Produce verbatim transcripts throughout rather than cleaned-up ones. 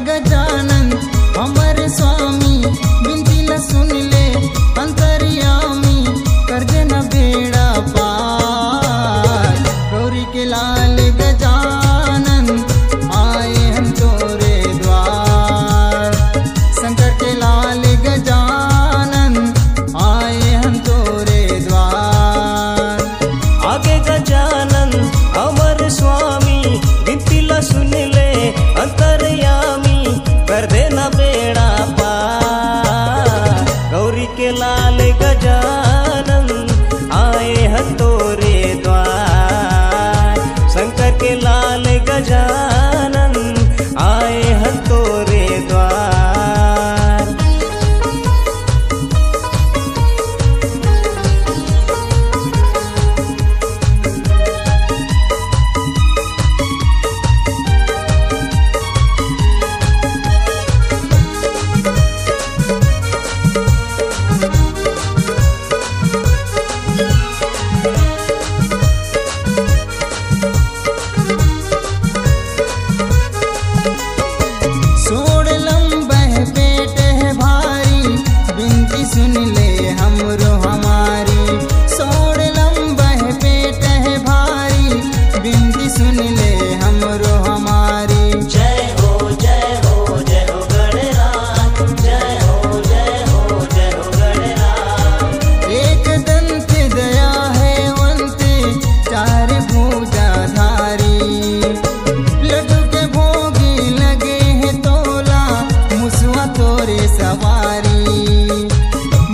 गजानन हमर स्वामी, बिनती ला सुन ले अंतर्यामी, कर देना बेड़ा पार। गौरी के लाल गजानन, आए हम तोरे द्वार। शंकर के लाल गजानन, आए हम तोरे द्वार। आगे गजानन हमर स्वामी, बिनती ला सुन ले अंतर्यामी, कर देना बेड़ा पार। गौरी के लाल गजानन, आए हैं तोरे द्वार। शंकर के लाल गजानन, आए हैं तोरे द्वार। सोड़ लंबह पेट है भारी, बिनती सुन ले हमरो हमारी। सोड़ लंबह पेट है भारी, बिनती सुन ले हमरो हमारी। जय हो, जय हो, जय हो गणराज। जय हो, जय हो, जय हो गणराज। एक दंत दया है वंत, चार भुजाधारी। लड्डू के भोगी लगे है तोला, मुसवा तोरे सवारी।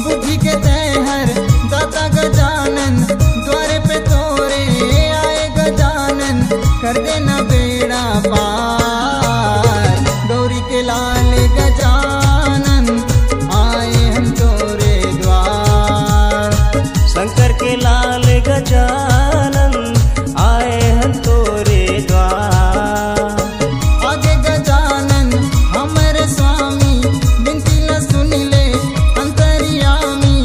बुद्धि के तैहर दाता गजानन, द्वारे पे तोरे आए गजानन, कर देना बेड़ा पार। गौरी के लाल गजानन, आए हम तोरे द्वार। शंकर के लाल गजानन, आए हम तोरे द्वार। आगे गजानन हमर स्वामी, बिनती ला सुन ले अंतर्यामी,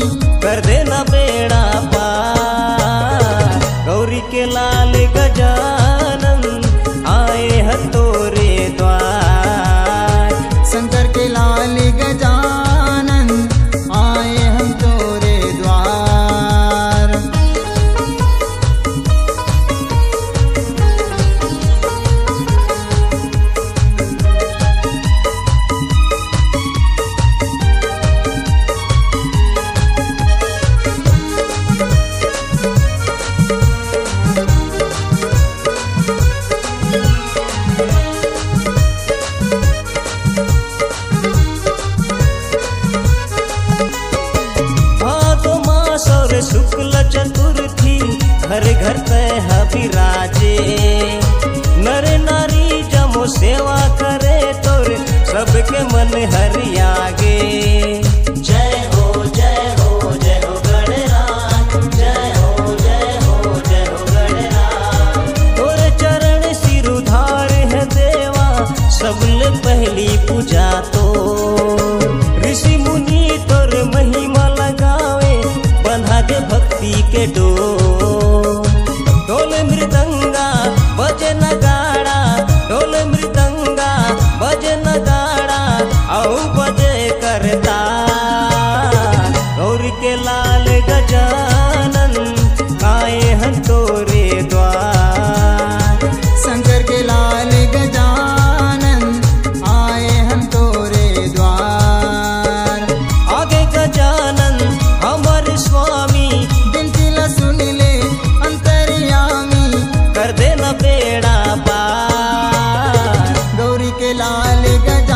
कर देना बेड़ा पार। गौरी के लाल गजानन, आए हैं तोरे द्वार। शंकर के लाल गजानन, आए हम तोरे द्वार। भादो मास और शुक्ल चतुर्थी, घर घर तैं ह विराजे। नर नारी जमो सेवा करे तोर, सबके मन हरियागे। जय हो, जय हो, जय हो गणराज। जय हो, जय हो, जय हो गणराज। तोर चरण सिर उधार है देवा, सबले पहली पूजा तो। ऋषि मुनि तोर महिमा लगावे, बंधा दे भक्ति के डोर। ढोल मृदंगा बजे नगाड़ा, ढोल मृदंगा बजे नगाड़ा, अउ बजे करताल। गौरी के लाल गजानन, आए हैं तोरे द्वार। शंकर के लाल गजानन, आए हम तोरे द्वार। आगे गजानन हमर स्वामी, बिनती ला सुन ले अंतर्यामी, कर देना बेड़ा पार। गौरी के लाल गजानन,